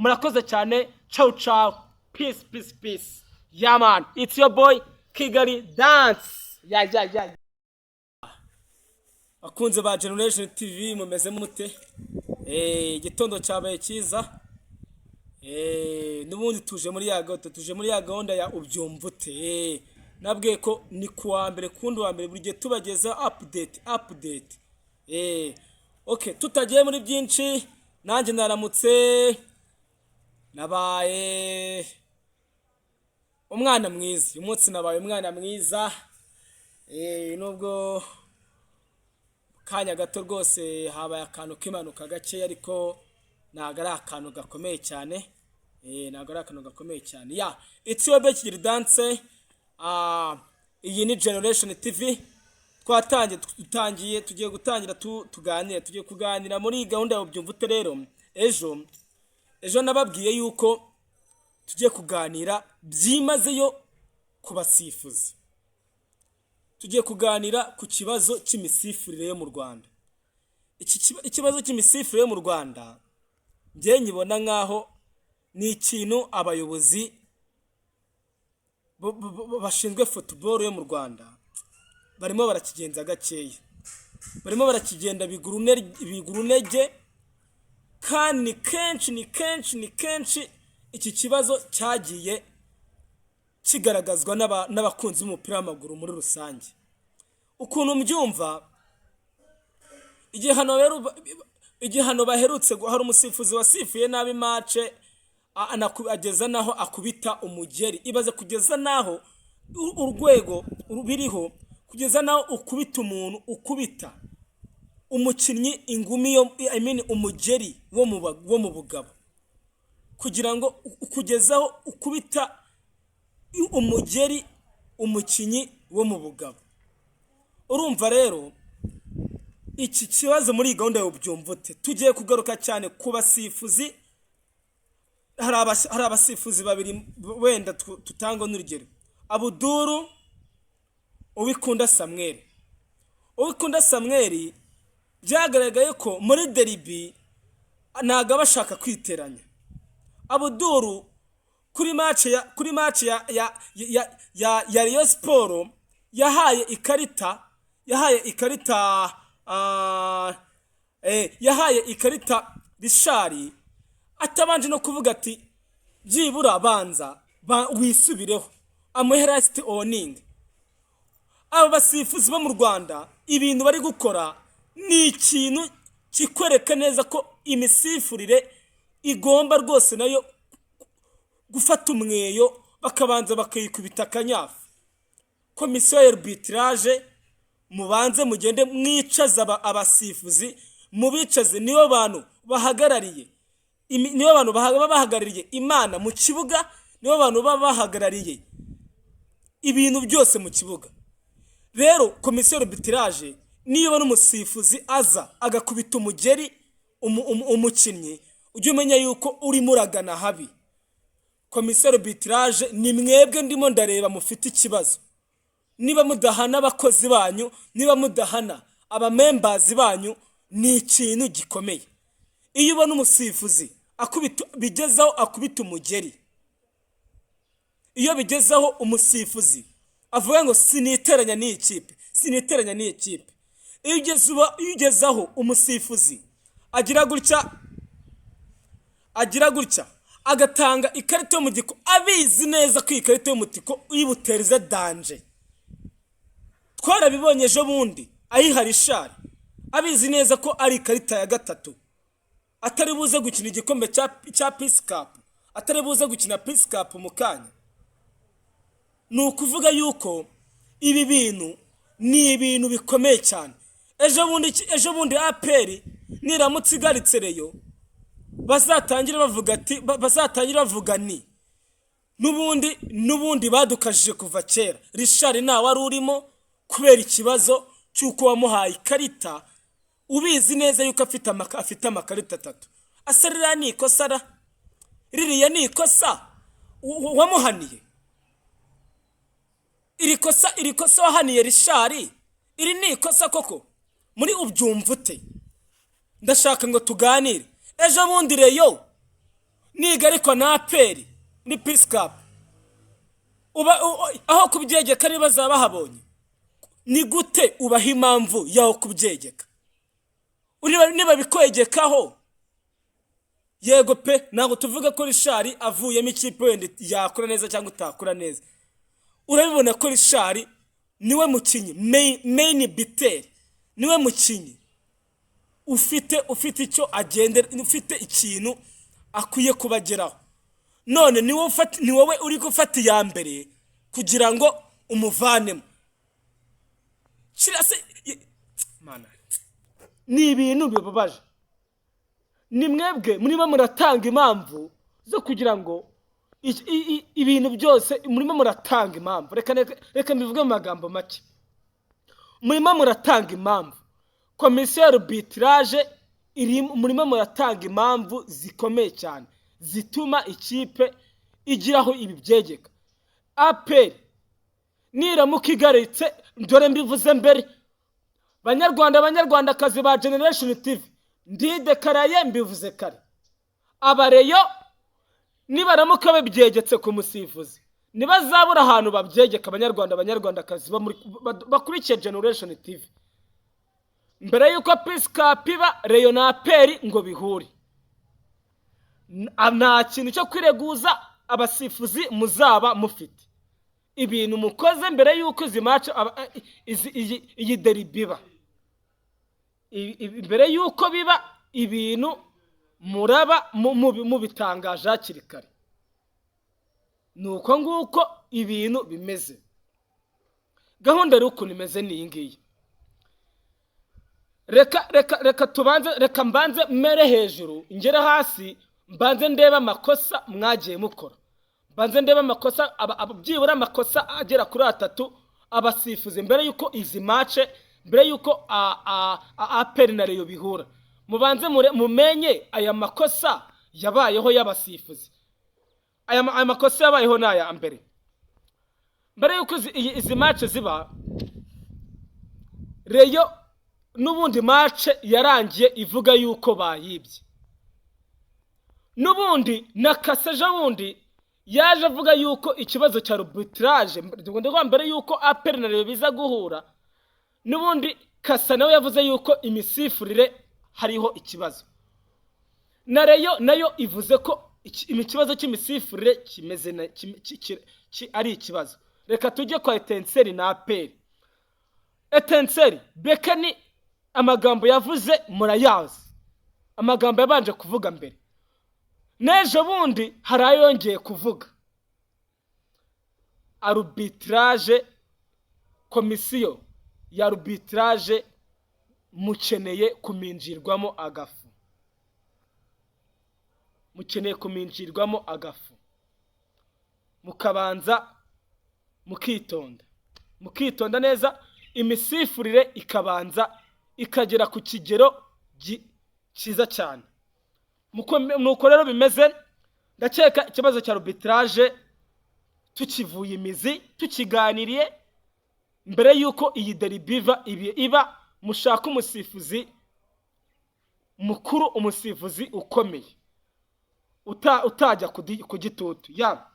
Murakoze cyane. Ciao ciao, peace, peace, peace. Yeah man, it's your boy Kigali Dance. Yeah. Abakunzi ba Generation TV, mumeze mute? Igitondo cyabaye cyiza. N'ubundi tuje muri ya gahunda ya Ubyumva Ute. Nabwiye ko ni kuwa mbere kundi wa mbere, buri gihe tubageza update, update. Okay, tutagiye muri byinshi, nanjye naramutse, nabaye umwana mwiza uyu munsi, nabaye umwana mwiza. Nubwo kanya gato rwose habaye akantu k'impanuka gakeya, ariko ntabwo ari akantu gakomeye cyane. Ntabwo ari akantu gakomeye cyane. Yeah, it's your Kigali Dance. Iyi ni Generation TV. Twatangiye, dutangiye, tugiye gutangira tuganira, tugiye kuganira muri iyi gahunda ya Ubyumva Ute. Rero ejo nababwiye yuko tugiye kuganira byimazeyo ku basifuzi, tugiye kuganira ku kibazo cy'imisifurire yo mu Rwanda. Ikibazo cy'imisifurire yo mu Rwanda, njye nyibona nk'aho ni ikintu abayobozi bashinzwe football yo mu Rwanda barimo barakigenza gakeya, barimo barakigenda biguru ntege. Kandi ni kenshi, ni kenshi, ni kenshi iki kibazo cyagiye kigaragazwa n'abakunzi b'umupira w'amaguru muri rusange. Ukuntu mbyumva, igihano baherutse, hari umusifuzi wasifuye nabi match, ageza naho akubita umugeri. Ibaze kugeza naho urwego biriho, kugeza naho ukubita umuntu, ukubita umukinnyi ingumi yo, I mean, umugeri wo mu bugabo, kugira ngo kugezaho ukubita umugeri umukinnyi wo mu bugabo. Urumva rero iki kibazo, muri iyi gahunda ya Ubyumva Ute, tugiye kugaruka cyane ku basifuzi. Hari abasifuzi babiri, wenda tutanga n'urugero: Abuduru Uwikunda Samweri. Uwikunda Samweri byagaragaye ko muri derby ntabwo aba ashaka kwiteranya. Abuduru kuri match ya Rayon Sport yahaye ikarita Rishari atabanje no kuvuga ati byibura banza wisubireho, amuhe last warning. Aba basifuzi bo mu Rwanda, ibintu bari gukora ni ikintu kikwereka neza ko imisifurire igomba rwose nayo gufata umweyo, bakabanza bakayikubita akanyafu. Komisiyo ya arbitrage, mubanze mugende mwicaze abasifuzi, mubicaze. Nibo bantu bahagarariye nibo bantu baba bahagarariye Imana mu kibuga, nibo bantu baba bahagarariye ibintu byose mu kibuga. Rero komisiyo arbitrage, niba n'umusifuzi aza agakubita umugeri umukinnyi, ujye umenya yuko urimo uragana habi. Komisiyo arbitrage, ni mwebwe ndimo ndareba mufite ikibazo. Niba mudahana abakozi banyu, niba mudahana abamembazi banyu, ni ikintu gikomeye. Iyo ubona umusifuzi akubita, bigezaho akubita umugeri, iyo bigezeho umusifuzi avuga ngo siniteranya n'iyi kipe, siniteranya n'iyi kipe, iyo ugezeho umusifuzi agira gutya agatanga ikarita y'umutuku abizi neza ko iyi karita y'umutuku ibutereze danger, twarabibonye ejo bundi ayiha Rishari abizi neza ko ari ikarita ya gatatu, atari buze gukina igikombe cya Peace Cup, atari buze gukina Peace Cup mu kanya. Ni ukuvuga yuko ibi bintu ni ibintu bikomeye cyane. Ejo bundi APR niramutse igaritse Rayon, bazatangire bavuga ni n'ubundi badukajije kuva kera, Rishari ntawe wari urimo kubera ikibazo cy'uko wamuhaye ikarita ubizi neza yuko afite amakarita atatu. Asa ririya ni ikosa ra, ririya ni ikosa wamuhaniye. Iri kosa wahaniye Rishari, iri ni ikosa koko? Muri Ubyumva Ute, ndashaka ngo tuganire. Ejo bundi Rayon Nigarikwa na APR ni Peace Cup, uba aho kubyegeka niba bazaba bahabonye. Ni gute ubaha impamvu y'aho kubyegeka? Niba bikwegekaho, yego pe, ntabwo tuvuga ko Richard avuyemo ikipe wenda yakora neza cyangwa itakora neza. Urabibona ko Richard niwe mukinnyi main buteur, niwe mukinnyi ufite icyo agendera, ufite ikintu akwiye kubageraho. None ni wowe uri gufata iya mbere kugira ngo umuvanemo. Mana, ni ibintu bibabaje. Ni mwebwe murimo muratanga impamvu zo kugira ngo ibintu byose murimo muratanga impamvu. Reka mbivuge mu magambo make: murimo muratanga impamvu, komisiyo ya arbitrage iri, murimo muratanga impamvu zikomeye cyane zituma ikipe igiraho ibi byegeka. APR niramuka igaritse, dore mbivuze mbere, Banyarwanda, Banyarwandakazi ba Generation TV, ndidekaraye, mbivuze kare: aba Rayon nibaramuka babyegetse ku musifuzi, ntibazabura ahantu babyegeka. Abanyarwanda, Abanyarwandakazi bakurikiye Generation TV, mbere y'uko Peace Cup iba, Rayon na APR ngo bihure, nta kintu cyo kwireguza abasifuzi muzaba mufite. Ibintu mukoze mbere y'uko izi match iyi derby iba, mbere y'uko biba, ibintu muraba mubitangaje hakiri kare. Ni uko nguko ibintu bimeze. Gahunda rero ukuntu imeze ni iyi ngiyi. Reka tubanze, reka mbanze mere hejuru ngere hasi, mbanze ndebe amakosa mwagiye mukora, mbanze ndebe amakosa byibura amakosa agera kuri atatu abasifuzi mbere y'uko izi match, mbere y'uko APR na Rayon bihura. Mubanze mumenye aya makosa yabayeho y'abasifuzi. Aya makosa yabayeho ni aya mbere: mbere y'uko izi match ziba, Rayon n'ubundi match yarangiye ivuga yuko bayibye. N'ubundi na Kasa ejo bundi yaje avuga yuko ikibazo cya arbitrage, ndavuga mbere yuko APR na Rayon biza guhura, n'ubundi Kasa nawe yavuze yuko imisifurire hariho ikibazo, na Rayon nayo ivuze ko ikibazo cy'imisifurire kimeze ari ikibazo. Reka tujye kwa Etincelles na APR. Etincelles, Bekeni, amagambo yavuze murayazi, amagambo yabanje kuvuga mbere, n'ejo bundi hari ayo yongeye kuvuga. Arbitrage, komisiyo ya arbitrage, mukeneye kuminjirwamo agafu, mukeneye kuminjirwamo agafu, mukabanza mukitonda, mukitonda neza, imisifurire ikabanza ikagera ku kigero cyiza cyane. Nuko rero bimeze. Ndakeka ikibazo cya arbitrage tukivuye imizi, tukiganiriye mbere y'uko iyi derby iva iba. Mushaka umusifuzi mukuru, umusifuzi ukomeye utajya ku gitutu. Ya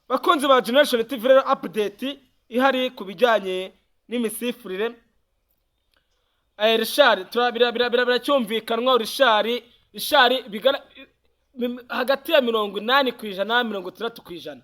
bakunzi ba Generation TV rero, update ihari ku bijyanye n'imisifurire, Richard, biracyumvikanwa. Richard hagati ya 80% na 60%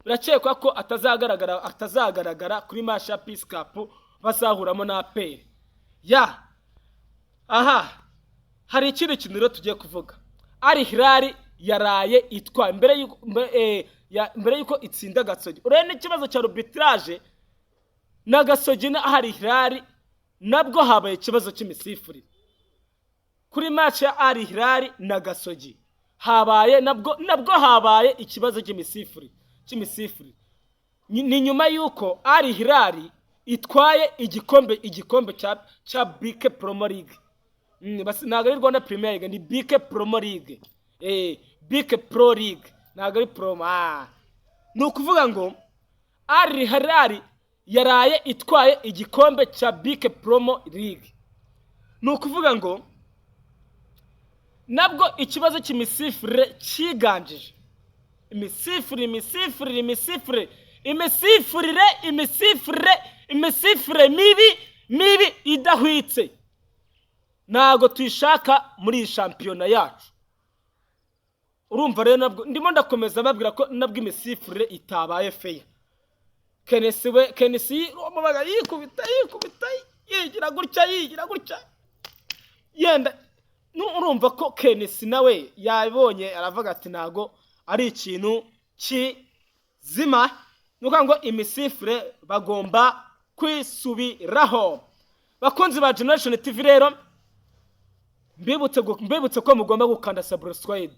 birakekwa ko atazagaragara kuri match ya Peace Cup bazahuramo na APR. Ya aha hari ikindi kintu rero tugiye kuvuga. Al Hilal yaraye itwaye mbere y'uko itsinda Gasogi. Urebe n'ikibazo cya arbitrage na Gasogi na Al Hilal, nabwo habaye ikibazo cy'imisifurire kuri match ya Al Hilal na Gasogi. Habaye nabwo habaye ikibazo cy'imisifurire. Ni nyuma y'uko Al Hilal itwaye igikombe cya BK Pro League. Ntabwo ari Rwanda Premier League, ni BK Pro League, BK Pro League, ntabwo ari promo. Ni ukuvuga ngo Al Hilal yaraye itwaye igikombe cya BK Pro League. Ni ukuvuga ngo Nabwo ikibazo cy'imisifurire cyiganjije. Imisifurire, imisifurire, imisifurire, imisifurire, imisifurire, imisifurire mibi mibi idahwitse, ntabwo tuyishaka muri iyi shampiyona yacu. Urumva rero, nabwo ndimo ndakomeza babwira ko nabwo imisifurire itabaye fair. KNC we, KNC umubaga yikubita, yikubita, yigira gutya, yigira gutya, yenda urumva ko KNC nawe yabonye, aravuga ati ntago ari ikintu kizima. Ni ukuvuga ngo imisifure bagomba kwisubiraho. Bakunzi ba Generation TV rero, mbibutse ko mugomba gukanda subscribe,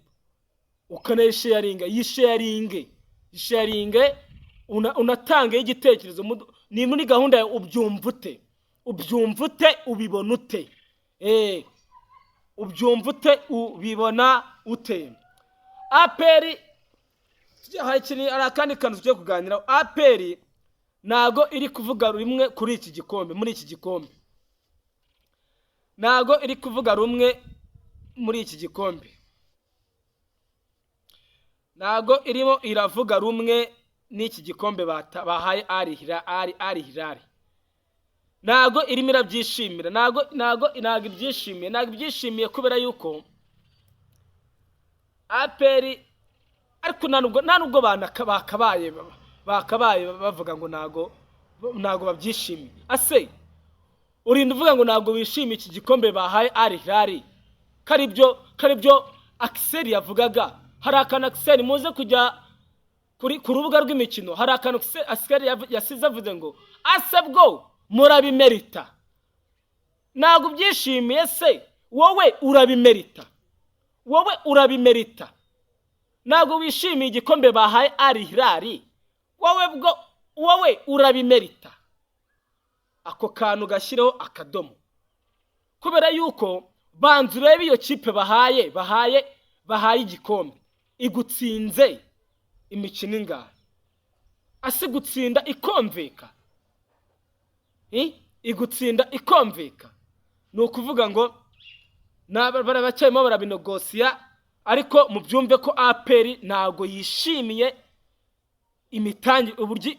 ukanayisharinga, yisharinge, yisharinge, unatange igitekerezo. Ni muri gahunda ya ubyumva ute, ubyumva ute, ubibona ute? Ubyumva ute, ubibona ute? APR, hari ikintu, hari akandi kantu tugiye kuganiraho. APR ntago iri kuvuga rumwe kuri iki gikombe, muri iki gikombe ntago iri kuvuga rumwe, muri iki gikombe ntago irimo iravuga rumwe n'iki gikombe bahaye Al Hilal. Al Hilal ntago irimo irabyishimira, ntago ibyishimiye, ntago ibyishimiye, kubera yuko APR, ariko nta nubwo bakabaye bavuga ngo ntago babyishimiye. Ase urinda uvuga ngo ntabwo wishimiye iki gikombe bahaye Al Hilal, karibyo Axel yavugaga? Hari akantu Axel, muze kujya ku rubuga rw'imikino, hari akantu Axel yasize avuze ngo ase bwo murabimerita. Ntabwo ubyishimiye se, wowe urabimerita, wowe urabimerita. Ntabwo wishimiye igikombe bahaye Al Hilal, wowe bwo wowe urabimerita. Ako kantu gashyireho akadomo, kubera yuko banza urebe iyo kipe bahaye igikombe igutsinze imikino ingahe? Ase gutsinda ikomveka? Igutsinda ikomveka. Ni ukuvuga ngo baracyarimo barabinogosiya, ariko mubyumve ko APR ntabwo yishimiye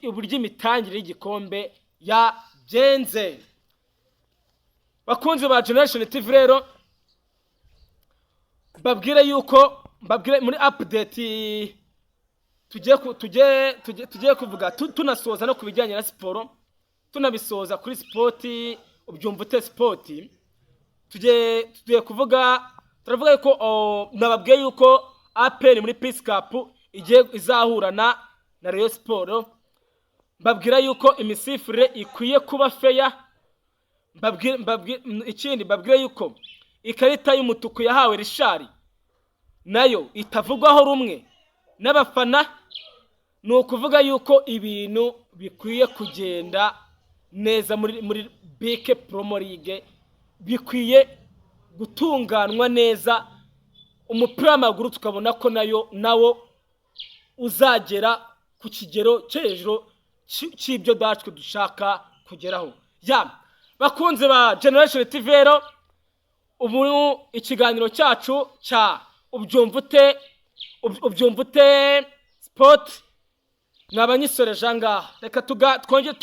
uburyo imitangire y'igikombe yagenze. Bakunzi ba Generation TV rero, mbabwire yuko, mbabwire muri update tugiye kuvuga, tunasoza no ku bijyanye na siporo, tunabisoza kuri sport ubyumva ute. Sport tugiye kuvuga, turavuga yuko nababwiye yuko APR muri Peace Cup igiye izahura na Rayon Sport. Mbabwira yuko imisifurire ikwiye kuba fair. Ikindi mbabwire yuko ikarita y'umutuku yahawe Richard nayo itavugwaho rumwe n'abafana. Ni ukuvuga yuko ibintu bikwiye kugenda neza muri BK Pro League, bikwiye gutunganwa neza, umupira w'amaguru tukabona ko nawo uzagera ku kigero cyo hejuru cy'ibyo natwe dushaka kugeraho. Ya bakunze ba Generation TV rero, ubu ikiganiro cyacu cya ubyumva ute, ubyumva ute sport, mwaba nyisoreje aha ngaha. Reka twongere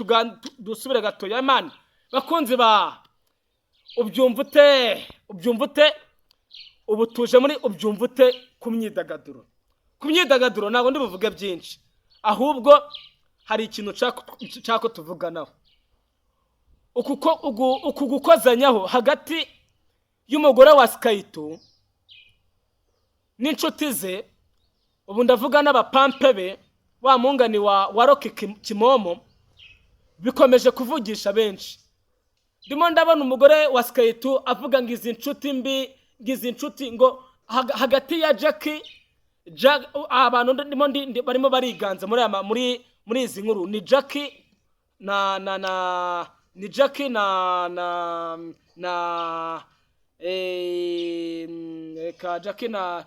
dusubire gatoya mani. Bakunzi ba ubyumva ute, ubyumva ute, ubu tuje muri ubyumva ute ku myidagaduro. Ku myidagaduro ntabwo ndi buvuge byinshi, ahubwo hari ikintu nshaka ko tuvuganaho. Uku gukozanyaho hagati y'umugore wa Sikayito n'inshuti ze, ubu ndavuga n'abapampe be, wa mungani wa Rocky Kimomo, bikomeje kuvugisha benshi. Ndimo ndabona umugore wa Sikayito avuga ngo izi nshuti mbi, ngo izi nshuti, ngo hagati ya Jackie, abantu ndimo barimo bariganza muri izi nkuru ni Jackie na ni Jackie na reka Jackie na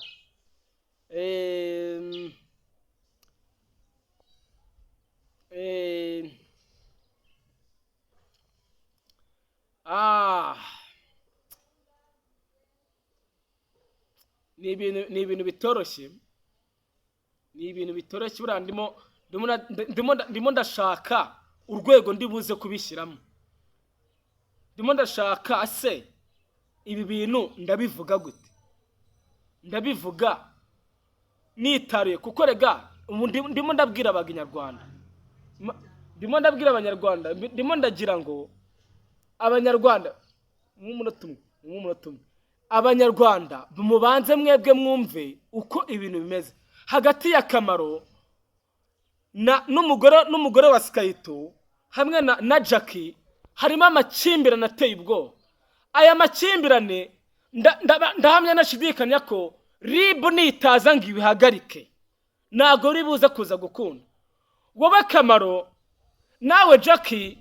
Ni ibintu bitoroshye, ni ibintu bitoroshye. Buriya ndimo ndashaka urwego ndi buze kubishyiramo. Ndimo ndashaka se ibi bintu ndabivuga gute? Ndabivuga nitaruye, kuko rega ubu ndimo ndabwira Abanyarwanda, ndimo ndabwira Abanyarwanda, ndimo ndagira ngo Abanyarwanda, nk'umunota umwe, nk'umunota umwe, Abanyarwanda mubanze mwebwe mwumve uko ibintu bimeze hagati ya Kamaro na n'umugore wa Sikayito hamwe na Jackie. Harimo amakimbirane ateye ubwoba. Aya makimbirane ndahamya nashidikanya ko RIB nitaza ngo ibihagarike, ntabwo biri buze kuza gukunda. Wowe Kamaro, nawe Jackie,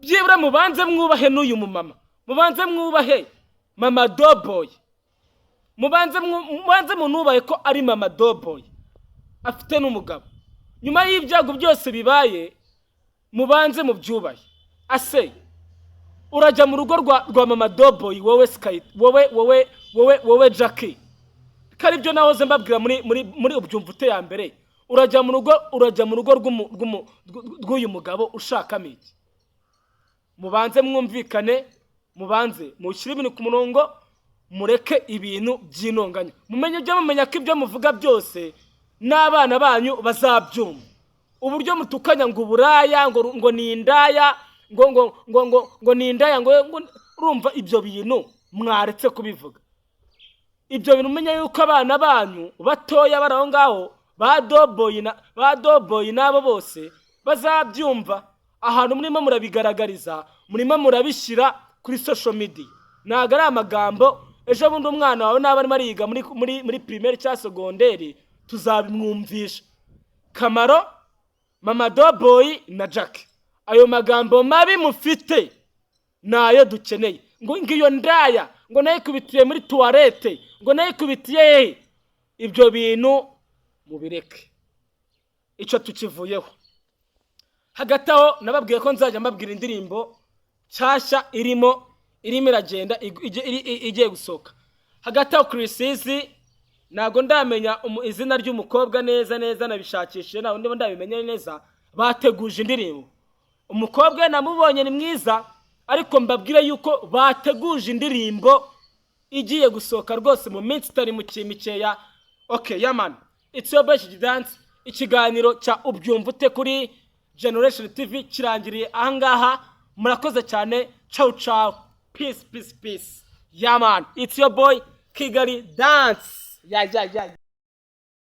byibura mubanze mwubahe n'uyu mumama, mubanze mwubahe mama Doboy, mubanze munubahe ko ari mama Doboy, afite n'umugabo. Nyuma y'ibyago byose bibaye, mubanze mubyubahe. Ase urajya mu rugo rwa mama Doboy, wowe Sky, wowe Jackie, ko aribyo nahoze mbabwira muri Ubyumva Ute ya mbere? Urajya mu rugo rw'uyu mugabo ushakamo iki? Mubanze mwumvikane, mubanze mushyire ibintu ku murongo, mureke ibintu by'intonganya. Mumenye ibyo mumenya ko ibyo muvuga byose n'abana banyu bazabyumva. Uburyo mutukanya ngo uburaya, ngo ni indaya, ngo ni indaya, ngo urumva ibyo bintu mwaretse kubivuga. Ibyo bintu umenye yuko abana banyu batoya bari aho ngaho, ba Doboyi n'abo bose bazabyumva. Ahantu murimo murabigaragariza, murimo murabishyira kuri social media, ntabwo ari amagambo. Ejo bundi umwana wawe naba arimo ariga muri primaire cyangwa secondaire, tuzabimwumvisha. Kamaro, mama Doboyi na Jack, ayo magambo mabi mufite nayo dukeneye, ngo iyo ndaya, ngo nayikubitiye muri toilette, ngo nayikubitiye hehe, ibyo bintu mubireke. Icyo tukivuyeho. Hagati aho nababwiye ko nzajya mbabwira indirimbo nshyashya irimo iragenda, igiye gusohoka. Hagati aho Chriss Eazy, ntabwo ndamenya izina ry'umukobwa neza neza, nabishakishije ntabwo ndimo ndabimenya neza. Bateguje indirimbo, umukobwa we namubonye ni mwiza, ariko mbabwire yuko bateguje indirimbo igiye gusohoka rwose mu minsi itari mikeya. Okay, yeah man, it's your best dance. Ikiganiro cya Ubyumva Ute kuri Generation TV kirangiriye ahangaha. Murakoze cyane. Ciao ciao, peace, peace, peace. Yeah man, it's your boy Kigali Dance. Yeah, yeah, yeah.